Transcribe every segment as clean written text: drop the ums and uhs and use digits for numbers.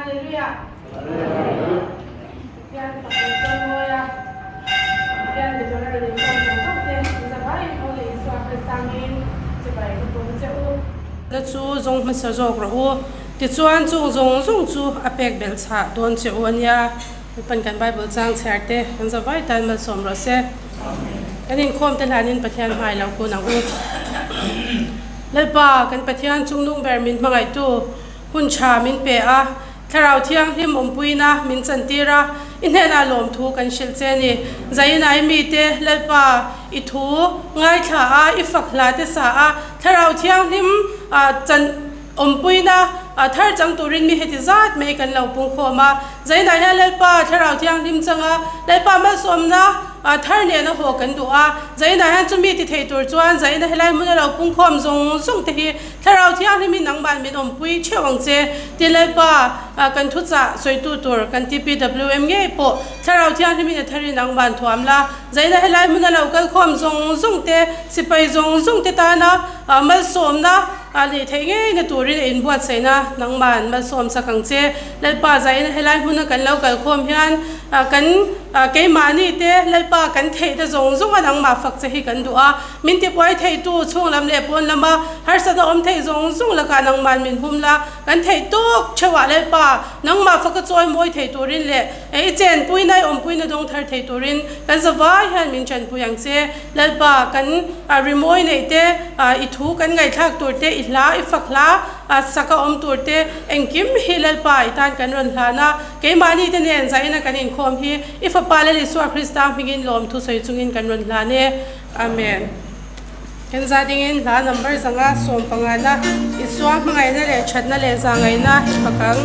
Hallelujah. Pathian fak leh chawimawi a, Pathian mi tura rawn inkhawm zawng zawng te, in zavaiin tho leh Isua Krista hmingin chibai ka pawm che u. Na chu zawng hmasa zawk rawh u. Tichuan chung zawng zawng chu a pek belh chhah dawn che u a nia. Mipan kan Bible chang chhiar te kan zavai tan malsawm rawh se. Kan inkhawm te hlanin Pathian hmai lo kun ang u. Lalpa, kan Pathian chungnung ber min hmangaihtu hun tha min pe a, Thlarau Thianghlim awmpuina min chantir a, i hnenah lawmthu kan hrilh che a ni. Zainai mite, Lalpa, i thu ngaithla a, i fak hla te sa a, Thlarau Thianghlim chan awmpuina thar chang turin mi heti zat mai kan lo pungkhawm a. Zainai hian Lalpa, Thlarau Thianghlim changa Lalpa malsawmna thar nena haw kan duh a. Zainai hian chumi ti thei tur chuan Zaina helai hmuna lo pungkhawm zawng zawng te hi Thlarau Thianghlimin nangmah min awmpui theuh ang che. Ti Lalpa, kan thuchah sawitu tur kan TPWM ngei pawh Thlarau Thianghlimin a tharin nangmah thuam la. Zaina helai hmuna lo kalkhawm zawng zawng te, sipai zawng zawng te tana malsawmna neih theih ngeina turin a inbuatsaihna nangmah malsawm chak ang che. Lalpa, Zaina helai hmuna kan lo kalkhawm hian kan keimahni te Lalpa kan theihna zawng zawnga nangmah fak che hi kan duh a. Min tibuai theitu chhung lam leh pawn lama harsatna awm theih zawng zawng lakah nangmah min hum la, kan theih tawk theuhah Lalpa, nangmah faka chawi mawi thei turin leh i chenpuina i awmpuina dawng thar thei turin kan zavai hian min chanpui ang che. Lalpa, kan rimawi neih te, i thu kan ngaihthlak tur te, i hla, i fak hla saka awm tur te, engkim hi Lalpa i tan kan rawn hlan a, keimahni te nen zaina kan inkhawm hi i Fapa Lal Isua Krista hmingin lawmthu sawi chungin kan rawn hlan e. Amen. Kan za dingin hla number zanga sawmpangana Isua hmangaihna leh thatna leh zangaihna i fak ang.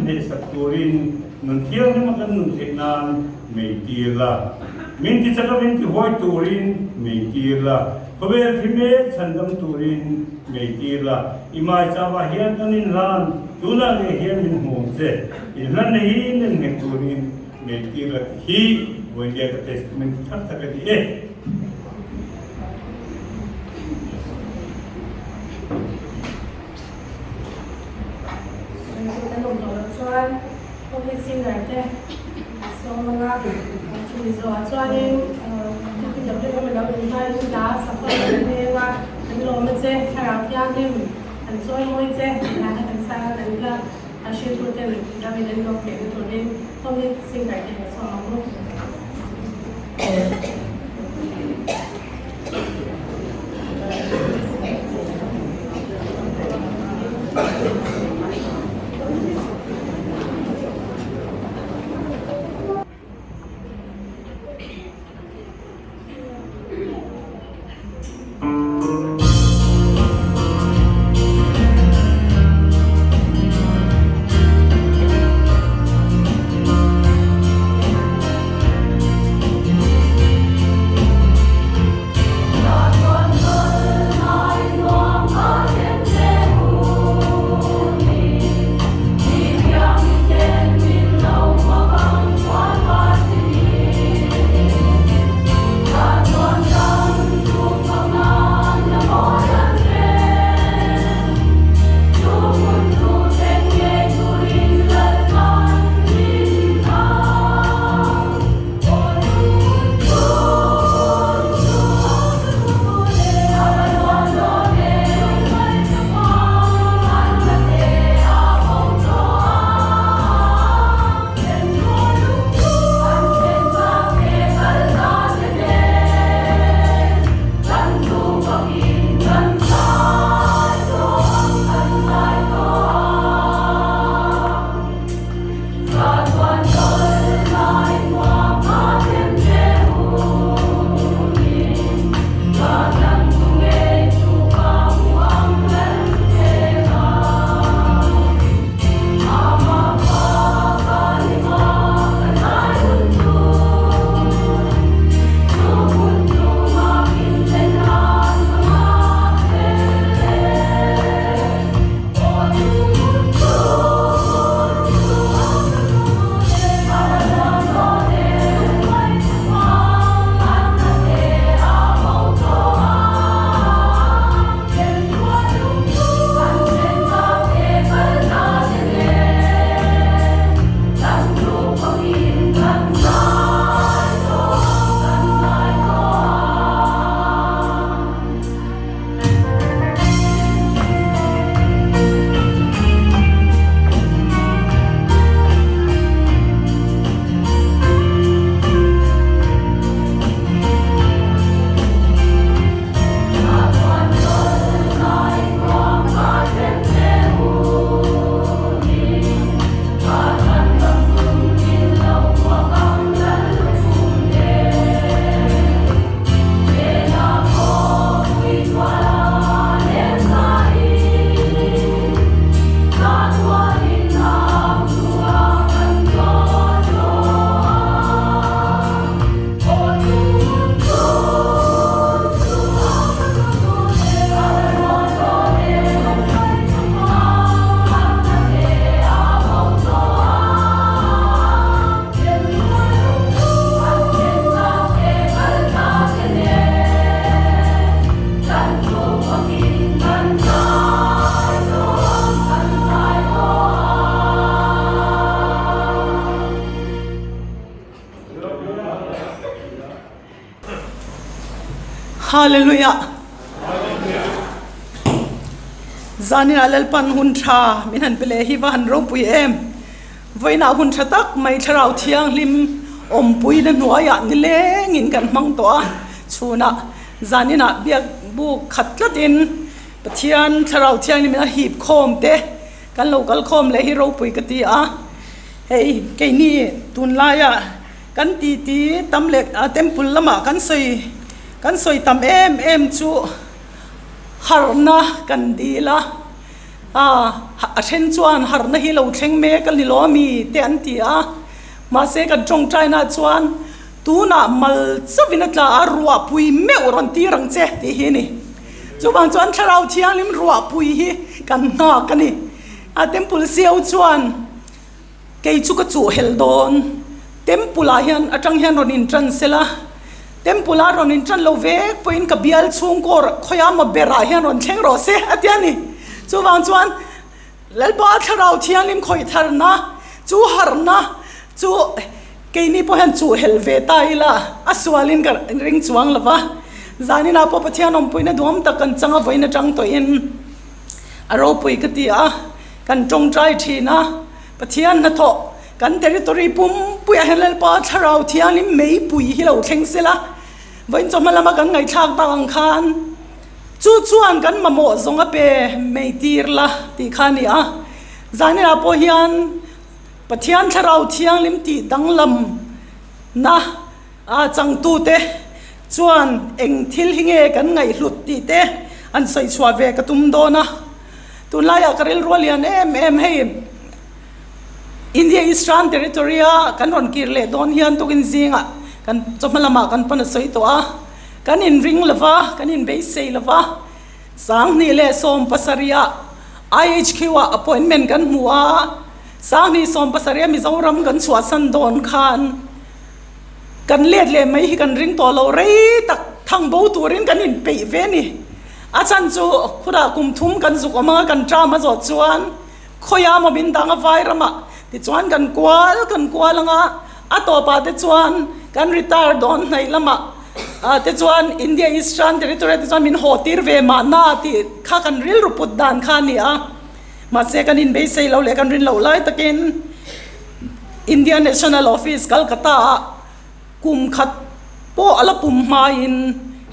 hnehsak turin nun thianghlima kan nun theih nan mei tir la. Min ti chaka min ti huai turin mei tir la. Khawvel thi mek chhandam turin mei tir la. I maicham-ah hian kan inhlan, tunah ngei hian min hmu ang che. Inhlan hi nen nghet turin mei tir la tih hi Vawiindia ka testament thar tak a ni e. Kan awm tawh loh chuan Public singer te sawm anga chumi zawhah chuanin TPWM a lo inhmain hla sakhaw a lo hmeng a, kan lawm a che, thlarau thianghlim an chawi mawi che tih hla kha kan sang a, kan hla a hriltu ten ramin an lawm theihna turin Public singer te han sawm ang u. Hallelujah Zaninah Lalpan hun tha min han pe leh hi va han ropui em Vawiinah hun tha tak mai thlarau thianghlim awmpuina hnuaiah nilengin kan hmang tawh a chhunah zaninah biak buk khat tlatin Pathian thlarau thianghlim in a hip khawm te kan lo kal khawm leh hi ropui ka ti a hei keini tunlaia kan titi tam leh temple lamah kan sawi kan sawi tam em em chu harhna kan dil a. A then chuan harhna hi lo thleng mek a ni lo ami te an ti a, mahse kan tawngtaina chuan tunah mal chauhin a tla a, ruahpui meuh rawn tir ang che tih hi a ni. Chuvang chuan Thlarau Thianghlim ruahpui hi kan nghak a ni. A Temple Sio chuan Kei chu ka chuh helh dawn. Temple ah hian atang hian rawn in tan sela, Temple ah rawn in tan lo vek pawhin ka bial chhungkaw khawia maw berah hian rawn thleng rawh se a ti a ni. Chuvang chuan Lalpa Thlarau Thianghlim khawih tharna chu harhna chu keini pawh hian chuh helh ve ta ila a sualin ka ring chuang lo va. Zaninah pawh Pathian awmpuina duam tak kan chang a vawiin atang tawhin a ropui ka ti a. Kan tawngtai thin a, Pathian hnathawh kan territory pumpuiah hian Lalpa Thlarau Thianghlim meipui hi lo thleng sela, vawiin chawhma lama kan ngaihthlak tak ang khan chu chuan kan mamawh zawng a pe mei tir la tih kha a ni a. Zaninah pawh hian Pathian Thlarau Thianghlim tih danglam na a changtute chuan eng thil hi nge kan ngaihhlut tih te an sawi chhuah ve ka tum dawn a. Tunlaiah ka rilru a lian em em hei India Eastern Territory a kan rawn kir leh dawn hian tukin zingah kan chawhma lamah kan pawn a sawi tawh a, kan inring lova, kan inbeisei lova, 2017 ah IHQ ah appointment kan hmu a, 2017 a Mizoram kan chhuahsan dawn khan Kan let leh mai hi kan ring tawh lo rei tak thang bo turin kan inpeih ve ni. A chhan chu khurah kum thum kan zuk awm anga kan tram a zawh chuan khawiah maw min dang a vai ramah tichuan kan kual kan kual anga a tawpah te chuan kan retire dawn hnaih lamah te chuan India Eastern Territory te chuan min haw tir ve mahna tih kha kan rilru put dan kha a ni a. Mahse kan inbeisei lo leh kan rin loh lai takin. India National Office Calcutta ah kum khat pawh a la pum hmain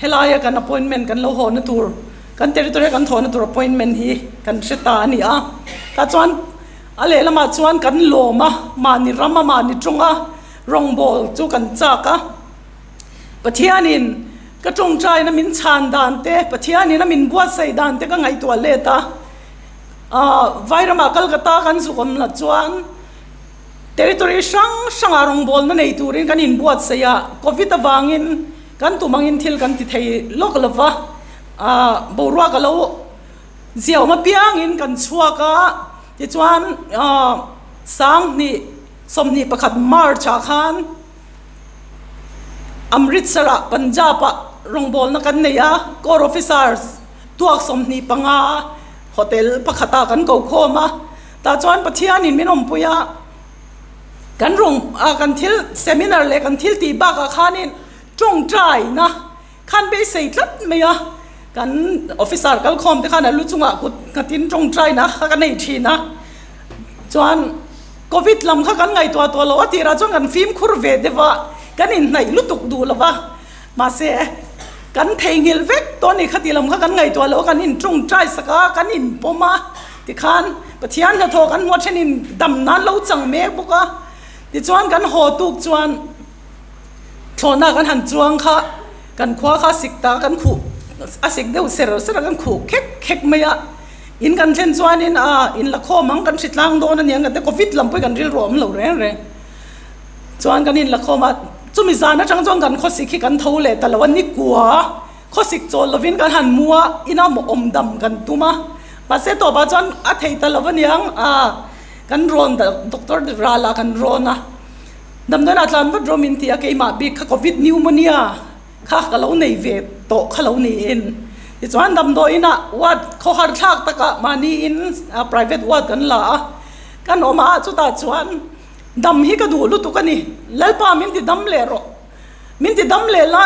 helaia kan appointment kan lo haw na tur kan territory a kan thawh na tur appointment hi kan hre ta a ni a. Tah chuan a lehlamah chuan kan lawm a, mahni ram a mahni tawng a rawngbawl chu kan chak a. Pathianin ka tawngtaina min chhan dan te, Pathianin a min buatsaih dan te ka ngaihtuah let a. Vairamah Calcutta kan zuk awm lah chuan territory hrang hrangah rawngbawlna nei turin kan inbuatsaih a, Covid avangin kan tum angin thil kan ti thei lawk lo va, boruak a lo ziaawm apiangin kan chhuak a, tichuan 2021 March ah khan Amritsar-ah Punjab-ah rawngbawlna kan nei a, Corps Officers tuak 25 hotel pakhatah kan ko khawm a, tah chuan Pathianin min awmpui a, kan rawng ah kan thil seminar leh kan thil tih bakah khanin tawngtaina khan beisei tlat mai a, kan officer kal khawm te khan a lu chungah kut nghatin tawngtaina kha ka nei thin a, chuan covid lam kha kan ngaihtuah tawh loh a tirah chuan kan fimkhur ve deuh a, kan inhnaih lutuk duh lo va. Mahse, kan theihnghilh vek tawh a ni khati lam kha kan ngaihtuah loh a, kan intawngtai sak a, kan inpawm a, tikhan Pathian hnathawh kan hmuh a thenin dam nan lo chang mek bawk a, tichuan kan haw tuk chuan thlawhna kan han chuang kha kan khua kha a sik ta kan khuh a sik deuh ser ser a kan khuh khek khek mai a, in kan thlen chuanin a inlakhawm ang kan hritlang dawn a ni ang kan ti covid lam pawh hi kan rilru a awm lo reng reng. Chuan kan inlakhawm a, chumi zan atang chuan kan khawsik hi kan tho leh ta lo a, ni kua khawsik chawl lovin kan han mu a, ina maw awm dam kan tum a, mahse tawpah chuan a thei ta lo aniang a, kan rawn doctor ralah kan rawn a, damdawiinah tlan vat rawh min ti a, keimah bik kha covid pneumonia kha ka lo nei ve tawh kha lo niin, tichuan damdawiinah ward khawhar thlak takah mahniin private ward kan la a, kan awm a chutah chuan. Dam hi ka duh lutuk a ni. Lalpa min ti dam leh rawh. Min ti dam leh la,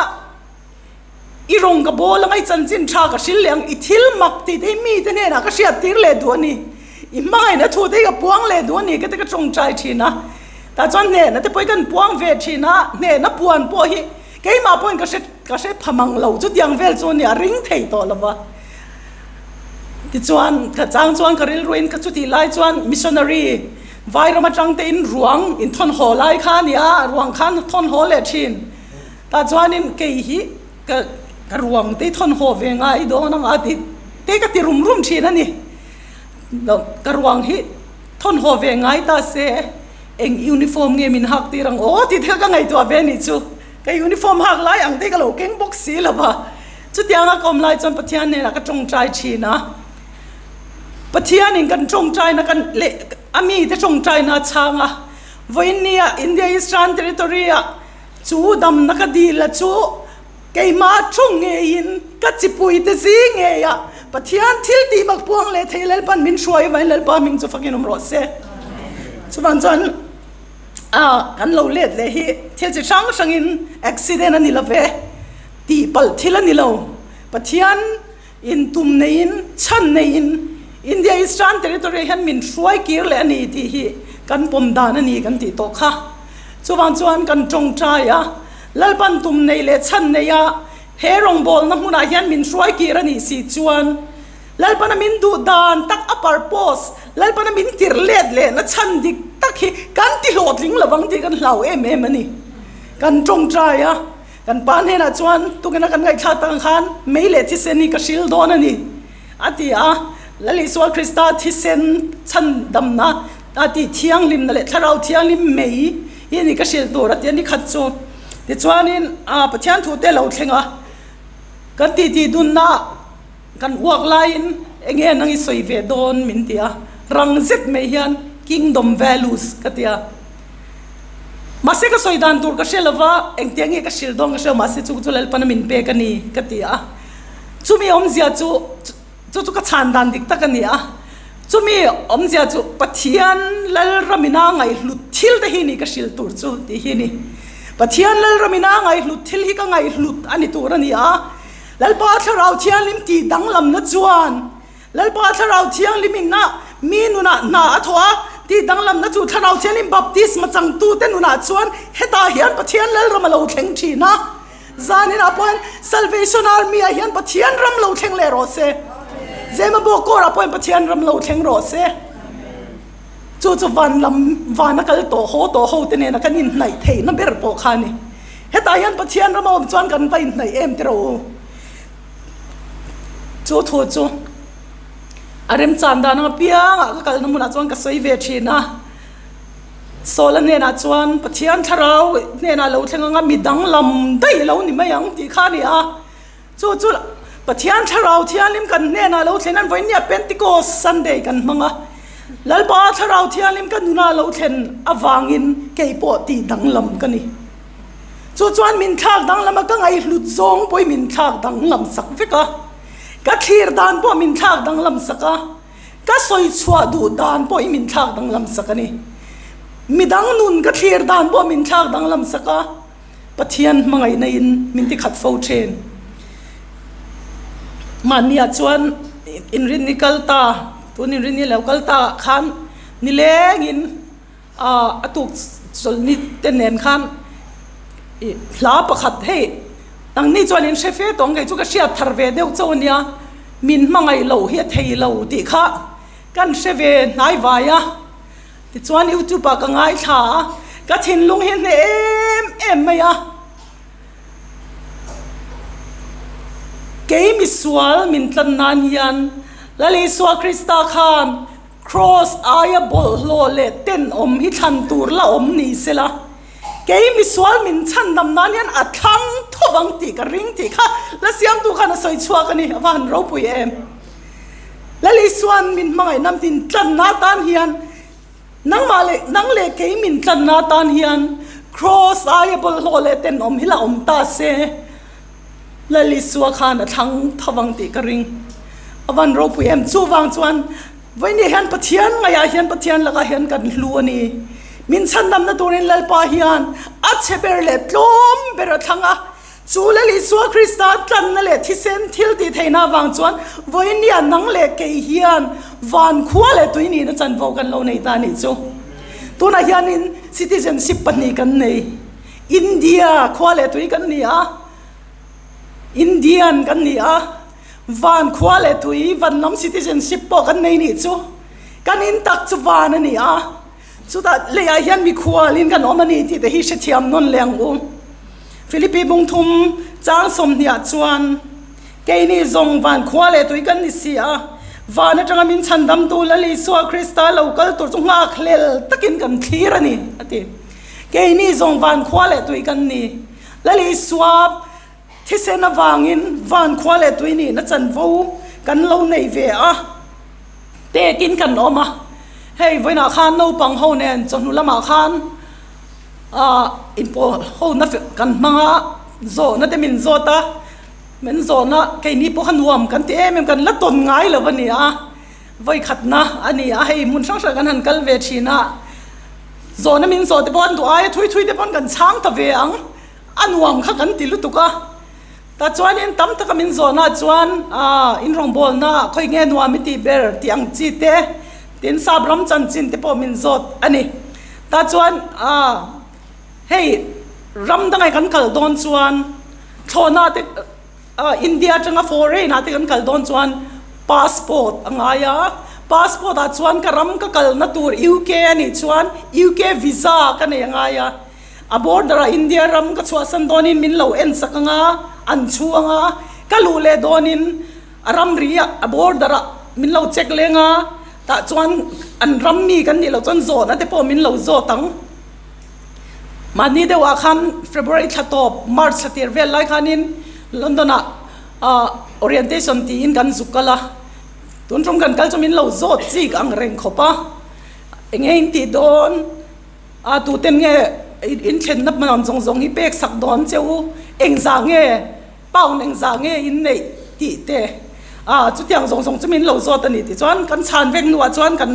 i rawng ka bawl anga i chanchin tha ka hril leh ang, i thil mak tih te hi mite hnenah ka hriat tir leh duh a ni. I hmangaihna thu te hi ka puang leh duh a ni ka ti ka tawngtai thin a. Tah chuan hnehna te pawh hi kan puang ve thin a, hnehna puan pawh hi keimah pawhin ka hre ka hre pha mang lo chutiang vel chu a ni, a ring thei tawh lo va. Tichuan ka chang chuan ka rilruin ka chutih lai chuan missionary Vairam atang te in ruang in thawn haw lai kha a ni a, ruang khan thawn haw leh thin. Tah chuanin kei hi ka ka ruang te hi thawn haw ve ngai dawn ang a tih te ka ti rum rum thin a ni. Ka ruang hi thawn haw ve ngai ta se eng uniform nge min hak tir ang aw tih te kha ka ngaihtuah ve anih chu. Ka uniform hak lai ang te ka lo keng bawk si lo va. Chutianga ka awm lai chuan Pathian hnenah ka tawngtai thin a. Pathianin kan tawngtaina kan leh a mite tawngtaina a chhang a. Vawiinnia India Eastern Territory-ah chu damna ka dil a chu Keimah thung ngeiin ka chipuite zing ngeiah Pathian thil tih bak puang leh thei Lalpan min hruai avangin Lalpa hming chu fakin awm rawh se. Chuvang chuan ah kan lo let leh hi thil chi hrang hrangin accident a ni lo ve, tihpalh thil a ni lo. Pathian intum neiin chhan neiin India Eastern Territory hian min hruai kir leh a ni tih hi kan pawm dan a ni kan tih tawh kha. Chuvang chuan kan tawngtai a. Lalpan tum nei leh chhan nei a, he rawngbawlna hmunah hian min hruai kir a nih si chuan Lalpana min duh dan tak a purpose, Lalpana min tir let lehna chhan dik tak hi kan ti hlawhtling lo vang tih kan hlau em em a ni. Kan tawngtai a, kan pa hnenah chuan tukina kan ngaihthlak tak ang khan mei leh thisen hi ka hril dawn a ni a ti a, Lal Isua Krista thisen chhan damna a tih thianghlimna leh thlarau thianghlim mei hi a ni ka hrilh tur a ti a ni khat chu. Tichuanin a Pathian thu te lo thleng a, kan titi dunna kan uak laiin eng nge nang i sawi ve dawn min ti a, rang zet mai hian kingdom values ka ti a. Mahse ka sawi dan tur ka hre lova, engtiang nge ka hrilh dawn ka hre lo mahse chu chu Lalpana min pek a ni ka ti a. Chumi awmzia chu. Chu chu ka chhan dan dik tak a ni a, chumi awmzia chu Pathian Lalramina ngaihhlut thil te hi ni ka hrilh tur chu tih hi a ni. Pathian Lalramina ngaihhlut thil hi ka ngaihhlut a ni tur a ni a, Lalpa Thlarau Thianghlim tih danglamna chuan Lalpa Thlarau Thianghlim in a mi nunah hna a thawh a, tih danglamna chu Thlarau Thianghlim baptisma changtute nunah chuan hetah hian Pathian Lalram a lo thleng thin a. Zaninah pawhin Salvation Army ah hian Pathian ram lo thleng leh rawh se. Zemabawk kawrah pawhin Pathian ram lo thleng rawh se. Chu chu van lam vana kal tawh haw tawh ho te nena kan inhnaih theihna ber pawh kha a ni. Hetah hian Pathian ram a awm chuan kan va inhnaih em tiraw u. Chu thu chu a remchan dan ang apiangah ka kalna hmunah chuan ka sawi ve thin a. Sawla hnenah chuan Pathian thlarau hnenah lo thleng anga mi danglam daih lo ni mai ang tih kha a ni a. Chu chu Pathian thlarau thianghlim kan hnenah lo thlen an vawiin nia Pentecost Sunday kan hmang a. Lalpa thlarau thianghlim ka nunah lo thlen avangin kei pawh tih danglam ka ni. Chu chuan min thlak danglam a, ka ngaihhlut zawng pawhin min thlak danglam sak vek a. Ka thlir dan pawh min thlak danglam sak a. Ka sawi chhuah duh dan pawh hi min thlak danglam sak a ni. Midang nun ka thlir dan pawh min thlak danglam sak a, Pathian hmangaihna in min ti khat fo thin. Mahniah chuan inrinni kal ta, tun inrinni lo kal ta ah khan nilengin a tuk chawlhni te nen khan ih hla pakhat hei nangni chuan in hre fe tawh ang kei chu ka hriat thar ve deuh chauh a nia min hmangaih loh hi a thei lo tih kha kan hre ve hnai vai a tichuan youtube ah ka ngaithla a ka thinlung hi a hneh em em mai a kei misual min tlan nan hian Lal Isua Krista khan Kraws aia bawlhhlawh leh tenawm hi thlan tur la awm ni sela, kei misual min chhandam nan hian a thlang tho vang tih ka ring tih kha la siamtu khan a sawi chhuak a ni, a va han ropui em. Lal Isua'n min hmangaihna min tlanna atan hian nangmah leh nang leh kei min tlanna atan hian Kraws aia bawlhhlawh leh tenawm hi la awm ta se. Lal Isua khan a thlang tho vang tih ka ring. A van ropui em? Chuvang chuan vawiin hian Pathian ngaiah hian Pathian lakah hian kan hlu a ni. Min chhandamna turin Lalpa hian a chhe ber leh tlawm ber a thlang a. Chu Lal Isua Krista tlanna leh thisen thil tih theihna avang chuan vawiin hian nang leh kei hian van khua leh tui nihna chanvo kan lo nei ta a nih chu. Tunah hianin citizenship pahnih kan nei. India khua leh tui kan ni a, Indian kan ni a, van khua leh tui van lam citizenship pawh kan nei nih chu. Kan in tak chu van a ni a, chutah leiah hian mikhualin kan awm a ni tih te hi hrethiam nawn leh ang u. Philippi bungthum chang sawmhniah chuan keini zawng van khua leh tui kan ni si a. Van atanga min chhandamtu Lal Isua Krista lo kal tur chu nghakhlel takin kan thlir a ni, a ti. Keini zawng van khua leh tui kan ni. Lal Isua thisen avangin van khua leh tui nihna chanvo kan lo nei ve a, pekin kan awm a. Hei vawiinah khan naupang ho nen chawhnu lamah khan ah inpawh hona kan hmang a, zawhna te min zawt a. Min zawhna keini pawh kha nuam kan ti em em, kan la tawn ngai lo a ni a, vawikhatna a ni a, hei hmun hrang hrang kan han kal ve thin a, zawhna min zawh te pawh an duh aia thui thui te pawn kan chhang ta ve ang, a nuam kha kan ti lutuk a, tah chuanin tam taka min zawhna chuan aah in rawngbawlna khawi nge nuam i tih ber tih ang chi te, tin sap ram chanchin te pawh min zawt a ni, tah chuan aah hei ram dangah kan kal dawn chuan. Thlawhna te India atanga foreign ah te kan kal dawn chuan passport a ngai a, passport ah chuan ka ram ka kalna tur UK a nih chuan UK visa ka nei a ngai a, a border ah India ram ka chhuahsan dawnin min lo en sak anga an chhuang a, ka luh leh dawnin a ramri ah a border ah min lo check leng a, tah chuan an ram mi kan nih loh chuan zawhna te pawh min lo zawt ang. Mahni deuhah khan February thla tawp March thla tir vel lai khanin London ah orientation tiin kan zuk kal a, tun tum kan kal chu min lo zawt chik ang reng khawp a, eng nge in tih dawn a tuten nge in thlenna hmanam zawng zawng hi pek sak dawn che u, engzah nge pound engzah nge in neih tih te a chutiang zawng zawng chu min lo zawt a ni tichuan kan chhan vek hnuah chuan kan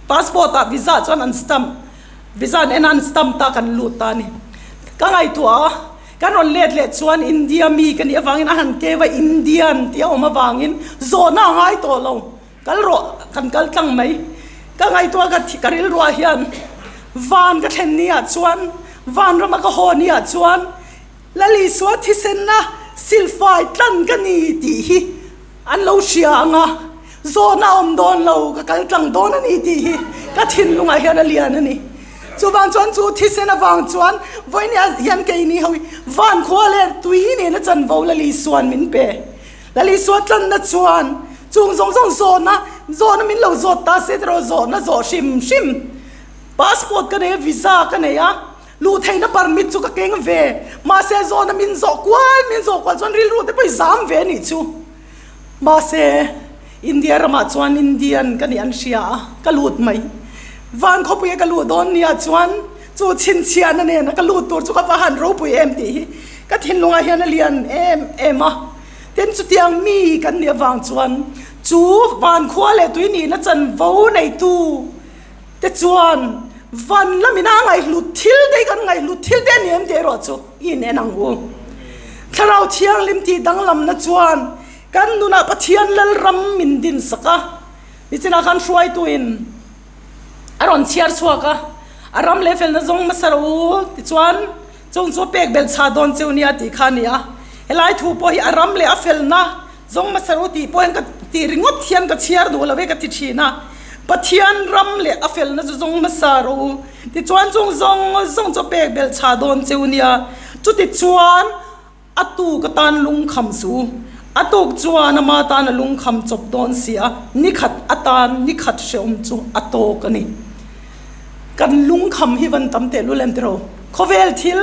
passport ah visa chuan an stamp visa an en a an stamp ta kan lut ta a ni. Ka ngaihtuah a kan rawn let leh chuan India mi ka nih avangin a han keu a Indian tih a awm avangin zawhna a ngai tawh lo kal rawh kan kal tlang mai. Ka ngaihtuah a ka rilruah hian van ka thlen ni ah chuan vanrama ka haw ni ah chuan Lal Isua thisenna silfai tlan ka ni tih hi an lo hria ang a, zawhna a awm dawn lo, ka kal tlang dawn a ni tih hi ka thinlungah hian a lian a ni. Chuvang chuan chu thisen avang chuan vawinia hian keini ho hi vankhua leh tui nena chanvo Lal Isua'n min pe. Lal Isua tlanna chuan chung zawng zawng zawhna, zawhna min lo zawt ta se erawh zawhna zawh hrim hrim. Passport ka nei a, visa ka nei a. Luh theihna permit chu ka keng ve, mahse zawhna min zawh kual min zawh kual chuan rilru te pawh i zam ve anih chu. Mahse India ramah chuan Indian ka nih an hria a, ka lut mai. Van khawpuia ka luh dawn nia chuan chu chhinchhiahna nena ka lut tur chu ka va han ropui em tih hi ka thinlungah hian a lian em em a. Tin chutiang mi kan nih avang chuan chu van khua leh tui nihna chanvo neitu te chuan van lamin a ngaihhlut thil te hi kan ngaihhlut thil te a ni em tih erawh chu i in en ang u. Thlarau Thianghlim tih danglamna chuan kan nunah Pathian Lalram min din sak a, nichinah khan hruaituin a rawn chhiar chhuak a, a ram leh felna zawng hmasa rawh u tichuan chung chu pek belh chhah dawn cheu nia tih kha a ni a, helai thu pawh hi a ram leh a felna Zawng hmasa ru tih pawh hian ka tih ringawt hian ka chhiar duh lo e ka ti thin a, Pathian ram leh a felna chu zawng hmasa rawh u tichuan chung zawng zawng chu pek belh chhah dawn cheu nia, chutichuan a tuk atan lungkham suh u, a tuk chuan ama tan a lungkham chawp dawn si a, nikhat atan nikhat hrehawm chu a tawk a ni. Kan lungkham hi van tam tehlul em tiraw? Khawvel thil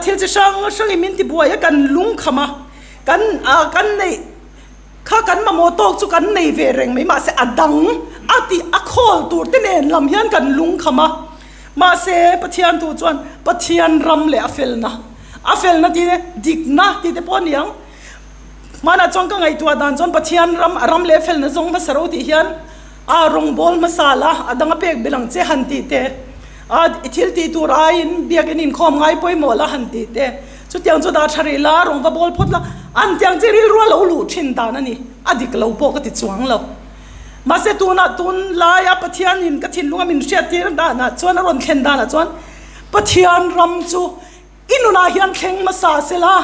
thil chi hrang hrangin min tibuai a kan lungkham a. Kan ah kan neih kha kan mamawh tawk chu kan nei ve reng mai mahse a dang a tih a khawl tur te nen lam hian kan lungkham a mahse Pathian thu chuan Pathian ram leh a felna a felna tih te dikna tih te pawh a ni ang hmanah chuan ka ngaihtuah dan chuan Pathian ram a ram leh a felna zawng hmasa ro tih hian a rawngbawl hmasa la a dang a pek belh ang che han tih te a i thil tih tur aiin biakin inkhawm ngai pawimawh la han tih te. Chutiang chu dah tha rih la, rawng va bawl phawt la, an tiang chi rilru a lo luh thin dan a ni, a dik lo pawh ka ti chuang lo. Mahse tunah tun laia Pathianin ka thinlunga min hriattir danah chuan a rawn thlen danah chuan Pathian ram chu i nunah hian thleng hmasa se la,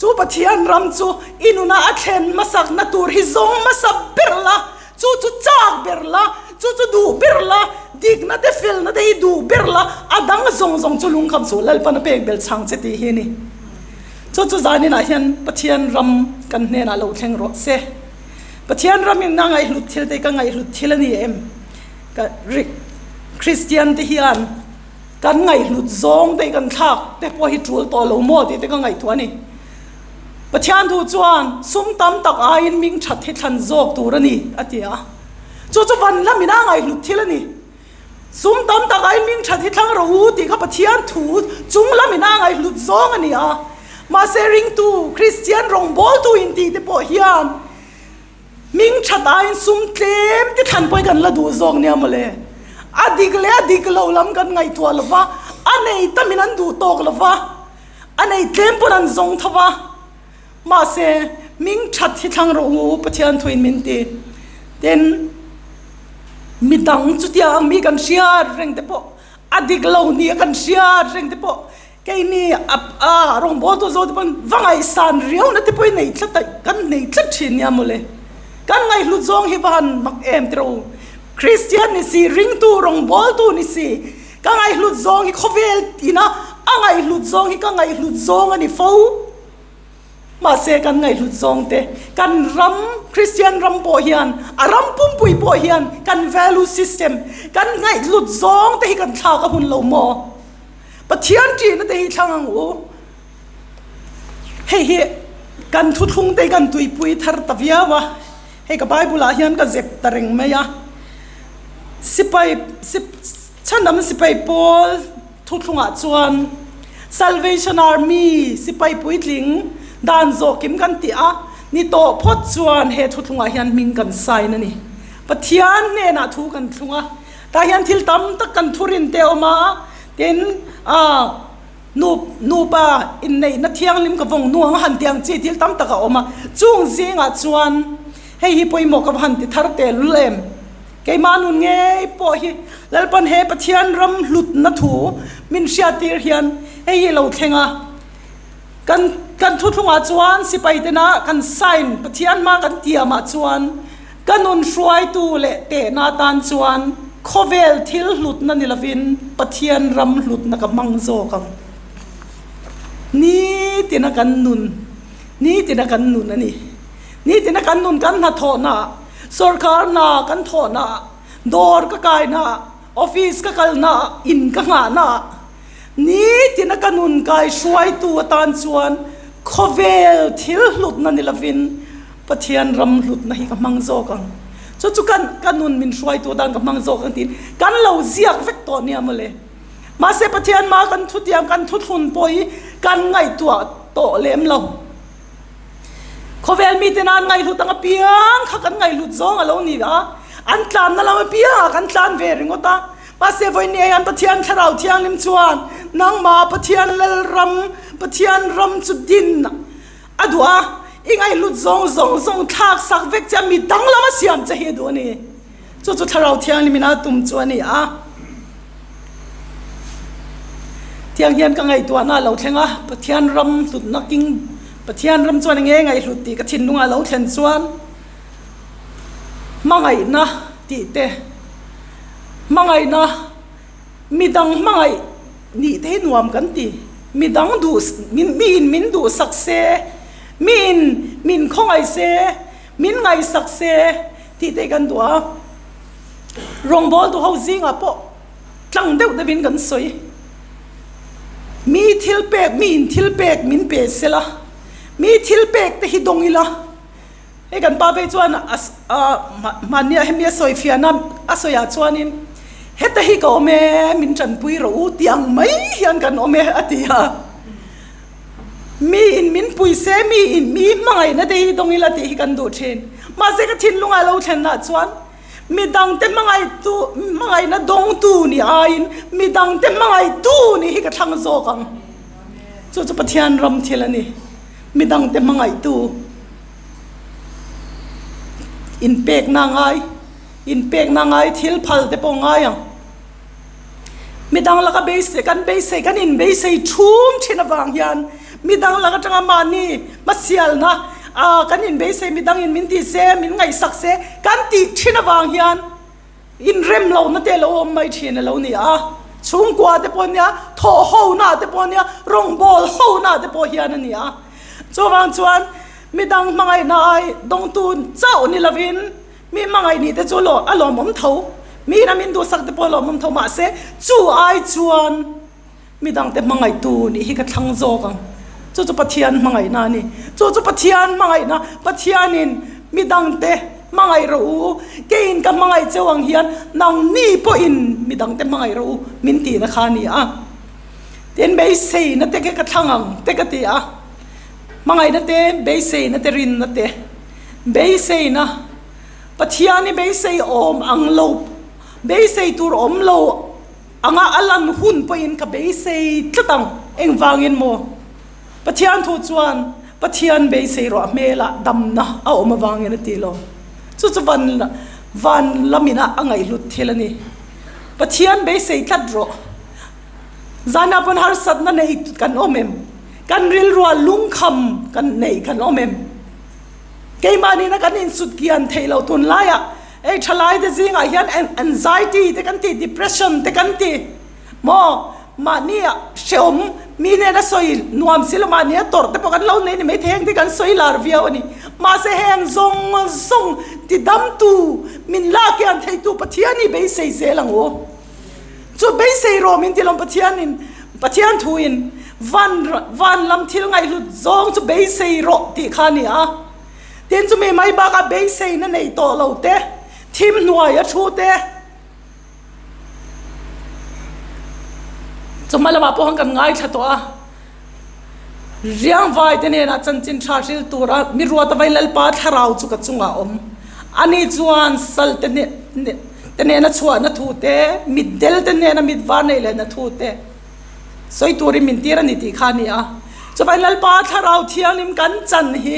chu Pathian ram chu i nunah a thlen hmasakna tur hi zawng hmasa ber la, Chu chu chak ber la, chu chu duh ber la, dikna te felna te hi duh ber la, a dang zawng zawng chu lungkham suh Lalpan a pek bel chhang che tih hi a ni. Chu chu zaninah hian Pathian ram kan hnenah lo thleng rawh se. Pathian ramin a ngaihhlut thil te hi ka ngaihhlut thil a ni em? Ka Kristian te hian kan ngaihhlut zawng te hi kan thlak te pawh hi tul tawh lo maw tih te ka ngaihtuah a ni. Pathian thu chuan sum tam tak aiin ming that hi thlan zawk tur a ni a ti a. Chu chu van lamin a ngaihhlut thil a ni. Sum tam tak aiin ming that hi thlang rawh u tih kha Pathian thu chung lamin a ngaihhlut zawng a ni a. Mahse ringtu Kristian rawngbawltu intih te pawh hian Hming that aiin sum tlem te thlan pawhin kan la duh zawk nia mawle. A dik leh a dik lo lam kan ngaihtuah lo va, a nei tamin an duh tawk lo va, a nei tlem pawn an zawng tho va. Mahse, hming that hi thlang rawh u Pathian thuin min ti. Tin, midang chutiang ang mi kan hriat reng te pawh, a dik lo nia kan hriat reng te pawh Keini a rawngbawltu zawk te pawn va ngaihsan riauna te pawhin nei tlat a, kan nei tlat thin nia mawle. Kan ngaihhlut zawng hi va han mak em tiraw u. Kristian ni si, ringtu rawngbawltu ni si, ka ngaihhlut zawng hi khawvel ina a ngaihhlut zawng hi ka ngaihhlut zawng a ni fo. Mahse kan ngaihhlut zawng te, kan ram, Kristian ram pawh hian, a ram pumpui pawh hian kan value system, kan ngaihhlut zawng te hi kan thlak a hun lo maw? Pathian ṭihna te hi thlang ang u. Hei hi kan thuthlung te hi kan tuipui thar ta viau a, hei ka Bible ah hian ka zep ta reng mai a. Sipai chhandam sipai pawl thuthlungah chuan Salvation Army sipai puitling dan zawh kim kan tih a ni tawh phawt chuan he thuthlungah hian hming kan sign a ni. Pathian hnenah thu kan thlung a. Tah hian thil tam tak kan thurin te a awm a, tin ah nu nupa inneihna thianghlim ka vawng nuang a han tih ang chi thil tam tak a awm a, chung zingah chuan hei hi pawimawh ka va han ti thar tel lul em? Keimah nun ngei pawh hi Lalpan he Pathian ram hlutna thu min hriattir hian hei hi lo thleng a, kan kan thuthlungah chuan sipai tena kan sign Pathian hma kan tiamah chuan Ka nun hruaitu leh tehna atan chuan khawvel thil hlutna ni lovin Pathian ram hlutna ka hmang zawk ang. Nitina kan nun, nitina kan nun a ni. Nitina kan nun kan hnathawhna, sawrkarna kan thawhna, dawr ka kaina, office ka kalna, in ka nghahna, nitina ka nun kai hruaitu atan chuan khawvel thil hlutna ni lovin Pathian ram hlutna hi ka hmang zawk ang. Chu chu kan ka nun min hruaitu atan ka hmang zawk ang tiin kan lo ziak vek tawh nia mawle. Mahse Pathian ma kan thutiam kan thuthlun pawh hi kan ngaihtuah tawh lem lo. Khawvel mite nan ngaihhlut ang apiang kha kan ngaihhlut zawng a lo ni a, an tlanna lam apiangah kan tlan ve ringawt a. Mahse vawinia hian Pathian Thlarau Thianghlim chuan nangmah Pathian Lalram, Pathian ram chu din A duh a, i ngaihhlut zawng zawng zawng thlak sak vek che a, mi danglam a siam che hi a duh a ni. Chu chu Thlarau Thianghlim in a tum chu a ni a. Tiang hian ka ngaihtuahna a lo thleng a, Pathian ram hlutna king, Pathian ram chuan enge ngaihhlut tih ka thinlungah a lo thlen chuan hmangaihna tih te, hmangaihna, Midang hmangaih nih te hi nuam kan ti. Midang duh miin min duhsak se, miin min khawngaih se, min ngaihsak se tih te hi kan duh a. Rawngbâwl duh ho zingah pawh tlang deuh deuhin kan sawi. Mi thil pek, miin thil pek min pe sela, mi thil pek te hi dawng ila. Hei kan pa phei chuan a hmannia hemi a sawi fiahna a sawiah chuanin heta hi ka awm e min tanpui rawh u tih ang mai hian kan awm e a ti a. Mi in min pui se mi in mi hmangaihna te hi dawng ila tih hi kan duh thin. Mahse ka thinlungah lo thlenah chuan midangte hmangaihtu hmangaihna dawngtu ni aiin midangte hmangaihtu nih hi ka thlang zawk ang. Chu chu Pathian ram thil a ni. Midangte hmangaihtu inpekna ngai, inpekna ngai thil phal te pawh ngai ang. Midang laka beisei, kan beisei, kan inbeisei thum thin avang hian midang lak atanga mahni hmasialna ah kan inbeisei midangin min ti se, min ngaihsak se kan tih thin avang hian Inrem lohna te lo awm mai thin a lo ni a, chhungkua te pawh nia, thawh hona te pawh nia, rawngbâwl hona te pawh hian a ni a. Chuvang chuan. Midang hmangaihna ai dawngtu chauh ni lovin mi hmangaih nih te chu a lawmawm tho. Mi ina min duhsak te pawh a lawmawm tho mahse chu ai chuan midangte hmangaihtu nih hi ka thlang zawk ang. Chu chu Pathian hmangaihna a ni. Chu chu Pathian hmangaihna, Pathianin midangte hmangaih rawh u, keiin ka hmangaih cheu ang hian nangni pawhin midangte hmangaih rawh u min tihna kha a ni a. Tin, beiseina te ka thlang ang te ka ti a. Hmangaihna te, beiseina te, rinna te. Beiseina, Pathian i beisei awm ang lo, beisei tur awm lo anga a lan hun pawhin ka beisei tlat ang. Engvangin maw? Pathian thu chuan Pathian beisei ruah hmelah damna a awm avangin a ti lo. Chu chu van van lamina a ngaihhlut thil a ni. Pathian beisei tlat rawh. Zana pawn harsatna nei kan awm em? Kan rilrua lungkham kan nei kan awm em? Keimah nihna kan insut kian theih loh tunlaiah hei thalai te zingah hian anxiety te kan ti, depression te kan ti maw? Mahni ah hrehawm mi nena sawi nuam si lo mahni a tawrh te pawh kan lo nei ni maithei heng te kan sawi lar viau a ni. Mahse heng zawng zawng tidamtu min lak hian theitu Pathian hi beisei zel ang u. Chu beisei rawh min ti lawm Pathianin, Pathian thuin van van lam thil ngaihhlut zawng chu beisei rawh tih kha a ni a. Tin chumi mai bakah beiseina nei tawh lo te, thim hnuai a thu te, chawhma lamah pawh khan kan ngaithla tawh a. Riangvai te hnenah chanchin tha hril tura mi ruat avai Lalpa thlarau chu ka chungah a awm. Ani chuan sal te te hnena chhuahna thu te, mitdel te hnena mit var neih lehna thu te sawi turin min tir a ni tih kha a ni a. Chuvangin Lalpa thlarau thianghlim kan chan hi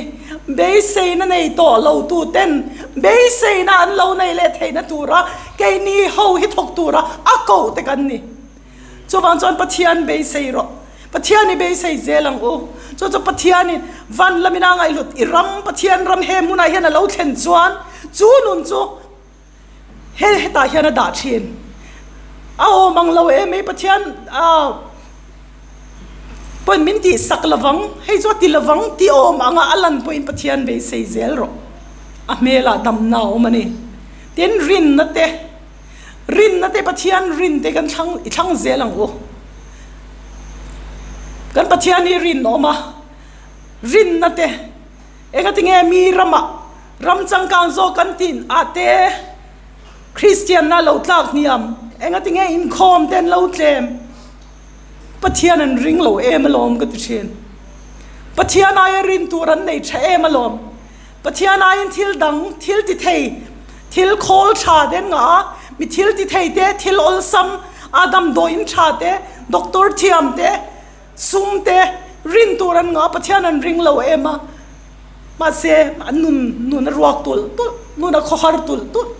beiseina nei tawh lo tu ten beiseina an lo nei leh theihna tura keini ho hi thawk tura a koh te kan ni. Chuvang chuan Pathian beisei rawh. Pathian i beisei zel ang u. Chu chu Pathianin van lamin a ngaihhlut i ram, Pathian ram he hmunah hian a lo thlen chuan chu nun chu he hetah hian a dah thin. A awm ang lo em mai Pathian pawhin min tihsak lovang, hei chu a ti lovang tih awm anga a lan pawhin Pathian beisei zel rawh. A hmelah damna a awm a ni. Tin, rinna te. Rinna te Pathian rin te kan thlang i thlang zel ang u. Kan Pathian hi rin awm a, rinna te engatinge mi ramah ram changkang zawk kan tih ah te Kristianna lo tlak hniam, engatinge inkhawm te an lo tlem, Pathian an ring lo em alawm ka ti thin. Pathian aia rin tur an nei tha em alawm. Pathian aiin thil dang, thil ti thei, thil khawl tha te an ngah a, mi thil ti thei te, thil awlsam, a damdawiin tha te, doctor thiam te, sum te, rin tur an ngah a, Pathian an ring lo em a, mahse an nun nun a ruak tulh tulh, nun a khawhar tulh tulh.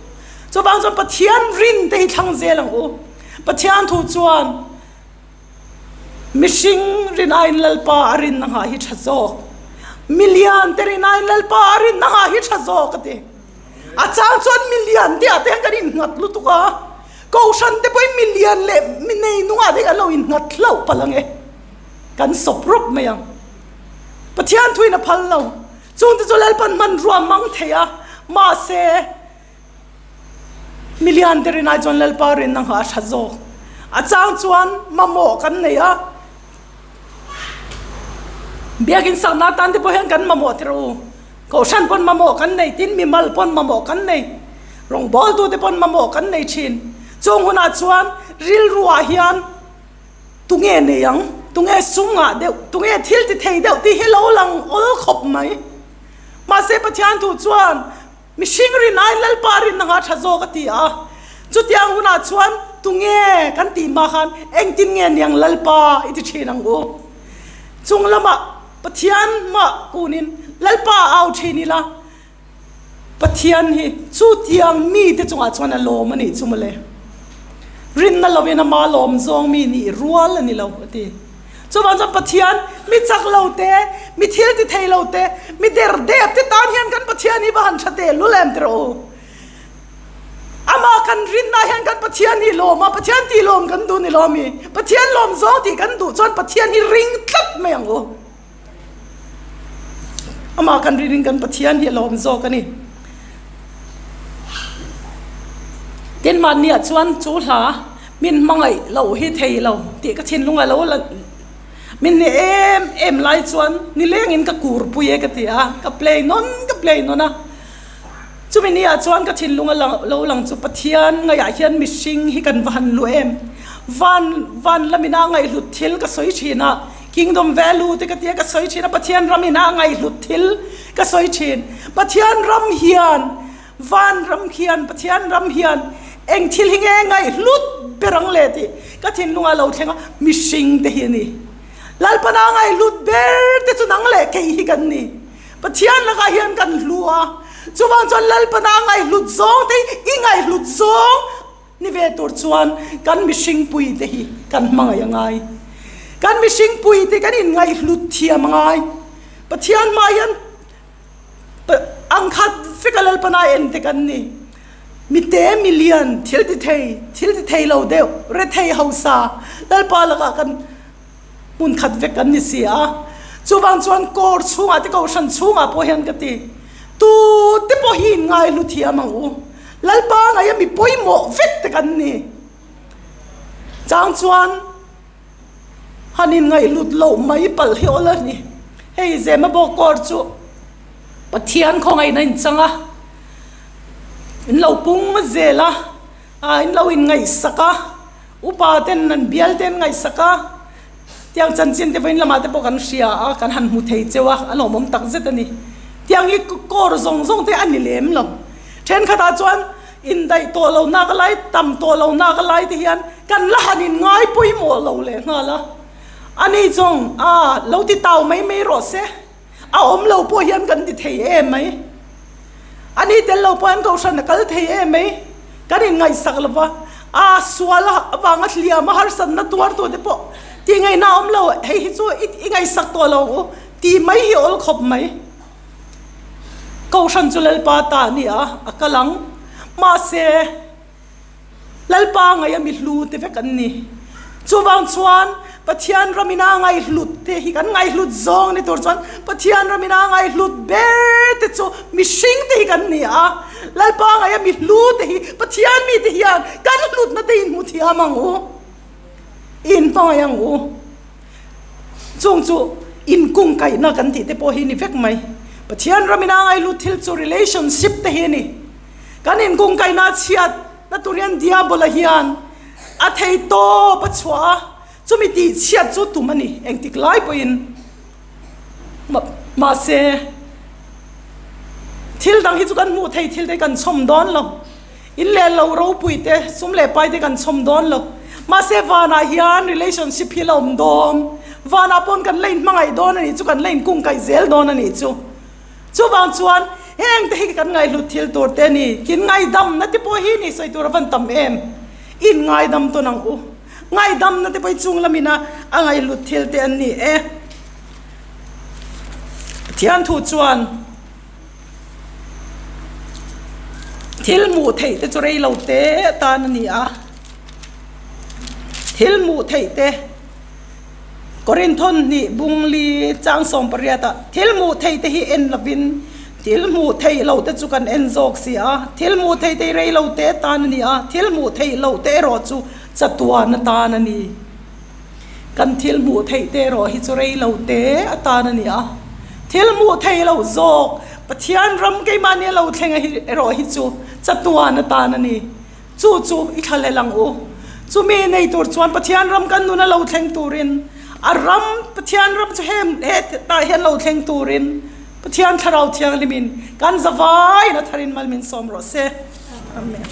Chuvang chuan Pathian rin te hi thlang zel ang u. Pathian thu chuan. Mihring rinaiin Lalpa a rinna nghah hi tha zawk. Milian te rinaiin Lalpa a rinna nghah hi tha zawk a ti. A chang chuan milian te ah te hian kan innghat lutuk a, Kohhran te pawhin milian leh mi nei nungah te hian kan lo innghat hlauh palh ang e. Kan sawp rawp mai ang. Pathian thuin a phal lo. Chungte chu Lalpan hmanrua a hmang thei a, mahse, Milian te rinai chuan Lalpa rinna nghah a tha zawk. A chang chuan mamawh kan nei a, Biakin sakna atan te pawh hian kan mamawh tir u. Kohhran pawn mamawh kan nei, tin mimal pawn mamawh kan nei, rawngbawltu te pawn mamawh kan nei thin. Chung hunah chuan rilruah hian tunge nei ang, tunge sum ngah deuh, tunge thil ti thei deuh tih hi lo lang awl khawp mai. Mahse Pathian thu chuan Mihring rin aiin Lalpa rinna nghah tha zawk a ti a. Chutiang hunah chuan tunge kan tih hma khan engtin nge niang Lalpa i ti thin ang u. Chung lamah Pathian mah kunin Lalpa a au thin ila, Pathian hi chutiang mite chungah chuan a lawm a nih chu mawle. Rinna lovin ama lawm zawng mi nih rual a ni lo a ti. Chuvang chuan Pathian mi chak lo te, mi thil ti thei lo te, mi der dep te tan hian kan Pathian hi va han tha teh lul em tiraw u. Amah kan rinna hian kan Pathian hi lawm a, Pathian tih lawm kan duh ni lo ami? Pathian lawm zawng tih kan duh chuan Pathian hi ring tlat mai ang u. Amah kan rinin kan Pathian hi a lawm zawk a ni. Tin mahniah chuan chu hla min hmangaih loh hi thei lo tih ka thinlung a lo la min ni em em lai chuan nilengin ka kur pui e ka ti a, ka play nawn ka play nawn a. Chumi niah chuan ka thinlung a lo lang chu Pathian ngaihah hian mihring hi kan va han lu em? Van van lamina ngaihhlut thil ka sawi thin a, Kingdom value te ka tia ka sawi thin a, Pathian ramina ngaihhlut thil ka sawi thin. Pathian ram hian, van ram khian, Pathian ram hian eng thil hi nge ngaihhlut ber ang le tih ka thinlungah lo thleng a, mihring te hi a ni. Lalpana ngaihhlut ber te chu nang leh kei hi kan ni. Pathian lakah hian kan hlu a, chuvang chuan Lalpana ngaihhlut zawng te hi i ngaihhlut zawng ni ve tur chuan kan mihring pui te hi kan hmangaih a ngai. Kan mihring pui te kan inngaihhlut thiam a ngai. Pathian hmah hian angkhat veka Lalpana en te kan ni. Mite milian thil ti thei, thil ti thei lo deuh, rethei hausa Lalpa lakah kan Hmun khat vek kan ni si a, chuvang chuan kawr chhungah te kohhran chhungah pawh hian ka ti, tu te pawh hi in ngaihlu thiam ang u, Lalpa ngaia mi pawimawh vek te kan ni. Chang chuan han in ngaihlut loh mai palh hi awl a ni. Hei Zemabawk kawr chu Pathian khawngaihna in chang a, in lo pung zel a, ah in lo in ngaihsak a. Upa ten an bial te an ngaihsak a, tiang chanchin te vawiin lamah te pawh kan hria a, kan han hmu thei cheu a, a lawmawm tak zet a ni. Tiang hi kawr zawng zawng te a ni lem lo. Thenkhatah chuan indaih tawh lo nak lai, tam tawh lo nak lai te hian kan la han in ngai pawimawh lo leh nghal a. Ani zawng a lo ti tau mai mai rawh se. A awm lo pawh hian kan ti thei em mai. A ni tel lo pawh hian kohhran a kal thei em mai. Kan inngaihsak lo va, a sual avanga hliam a harsatna tuartu te pawh tih ngaihna a awm lo, hei hi chu i ngaihsak tawh lo ang u tih mai hi awl khawp mai. Kohhran chu Lalpa ta a ni a, a kal ang. Mahse. Lalpa ngaih a mi hlu te vek an ni. Chuvang chuan Pathian ramina ngaihhlut te hi kan ngaihhlut zawng ni tur chuan Pathian ramina ngaihhlut ber te chu mihring te hi kan ni a. Lalpa ngaih a mi hlu te hi Pathian mi te hian kan hlutna te inhmu thiam ang u, inhmangaih ang u. Chung chu inkungkaihna kan tih te pawh hi ni vek mai. Pathian ramina ngaihhlut thil chu relationship te hi a ni. Kan inkungkaihna a chhiat na tur hian Diabola hian a thei tawp a chhuah a, chumi tih chhiat chu tum a ni engtik lai pawhin. Mahse, thil dang hi chu kan hmuh thei thil te kan chhawm dawn lo. In leh lo ropui te, sum leh pai te kan chhawm dawn lo. Mahse, vanah hian relationship hi la awm dawn. Vanah pawn kan la inhmangaih dawn a nih chu, kan la inkungkaih zel dawn a nih chu. Chuvang chuan heng te hi kan ngaihhlut thil tur te a ni. Kin ngaidamna te pawh hi ni sawi tur a van tam em? In ngaidam tawn ang u. Ngaidamna te pawh hi chung lamin a a ngaihhlut thil te an ni e. Pathian thu chuan thil hmuh theih te chu rei lo te atan a ni a. Thil hmuh theih te. Korinthon hnih bungli chang 18 ah thil hmuh thei te hi en lovin thil hmuh theih loh te chu kan en zawk si a, thil hmuh thei te hi rei lo te tan a ni a, thil hmuh theih loh te erawh chu chatuan atan a ni. Kan thil hmuh theih te erawh hi chu rei lo te atan a ni a, thil hmuh theih loh zawk Pathian ram keimahni a lo thleng a hi erawh hi chu chatuan atan a ni. Chu chu i thlahlel ang u. Chumi nei tur chuan Pathian ram kan nun a lo thleng turin, a ram, Pathian ram chu hem hetah hian lo thleng turin Pathian Thlarau Thianghlimin kan zavaiin a tharin mal min sawm rawh se. Amen.